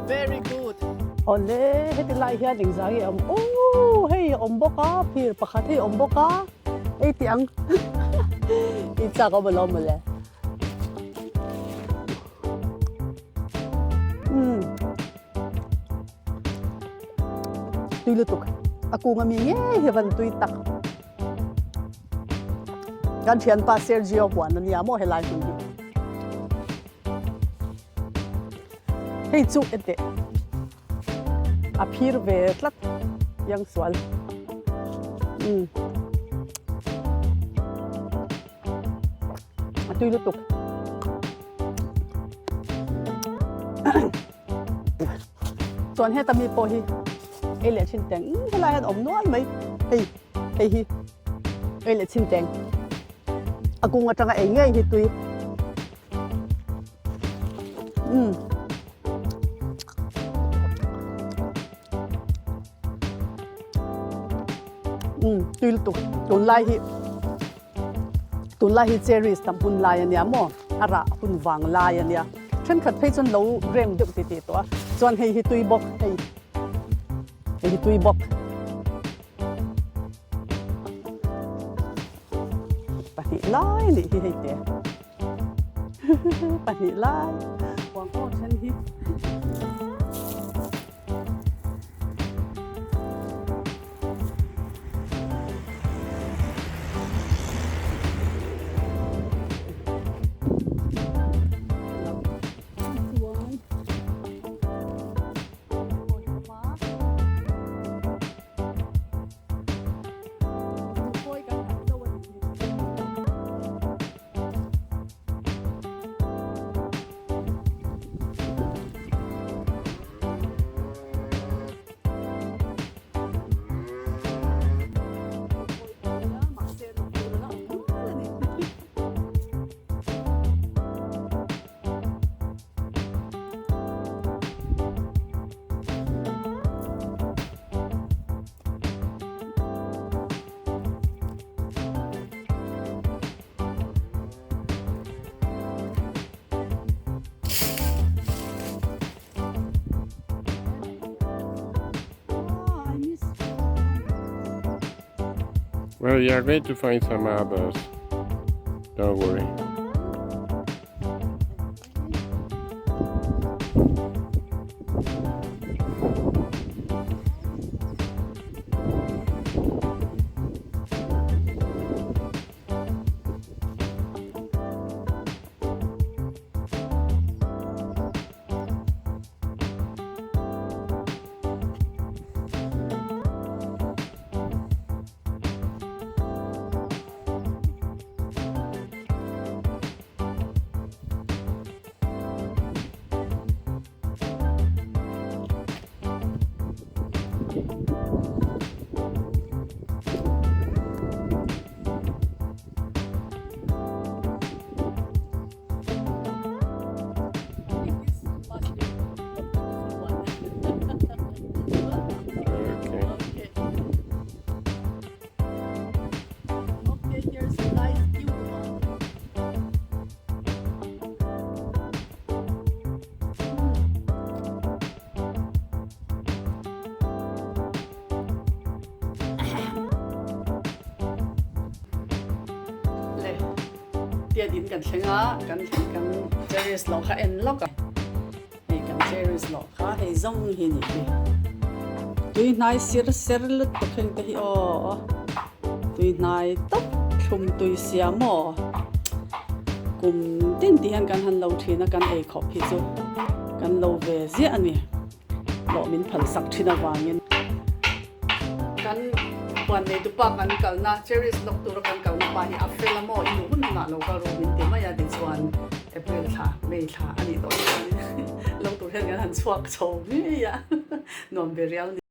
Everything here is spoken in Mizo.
Very good. Awle heti lai hian engzah nge awm ooh hei a awm bawk a phir pakhat hei a awm bawk a ei tih ang i chak awm alawm mawle. Umm tui lutuk a kung ami ngei hi van tui tak. Kan thianpa Sergio huan ania maw helai hmun hi. Hei chu enteh a phir ve tlat yang sual. Umm. A tui lutuk. Chuan heta mi pawh hi ei leh thin teng helai hian awm nual mai hei hei hi ei leh thin teng a kung atanga ei ngei hi tui umm umm tui lutuk tunlai hi Tunlai hi cherries tam hun lai a nia maw? A rah hun vang lai a nia. Thenkhat phei chuan lo rem deuh ti tih tawh a. Chuan hei hi tui bawk hei hei hi tui bawk. Pahnih lai a nih hi hei te. Pahnih lai. Huang aw then hi. Well, you are going to find some others. Don't worry. Le tiat in kan thleng a kan kan cherries loh kha en lawk a hei kan cherries loh kha hei zawng hi nih hi tui hnai sir ser lutuk heng te hi aw tui hnai tawp thlum tui sia maw kum tin tih hian kan han lo thin a kan ei khawp hi chu kan lo ve ziah a ni. Hlawh min phal sak thin avangin kan huan neitu pa kan kalna Cherries lawk tura kan kalna pa hi a fel a maw i duh hun hunah lo kal ru min ti mai a tichuan April thla May thla a nih tawh chuanin lawk tur hian kan han chhuak chho ngei a nuam ve riau ni.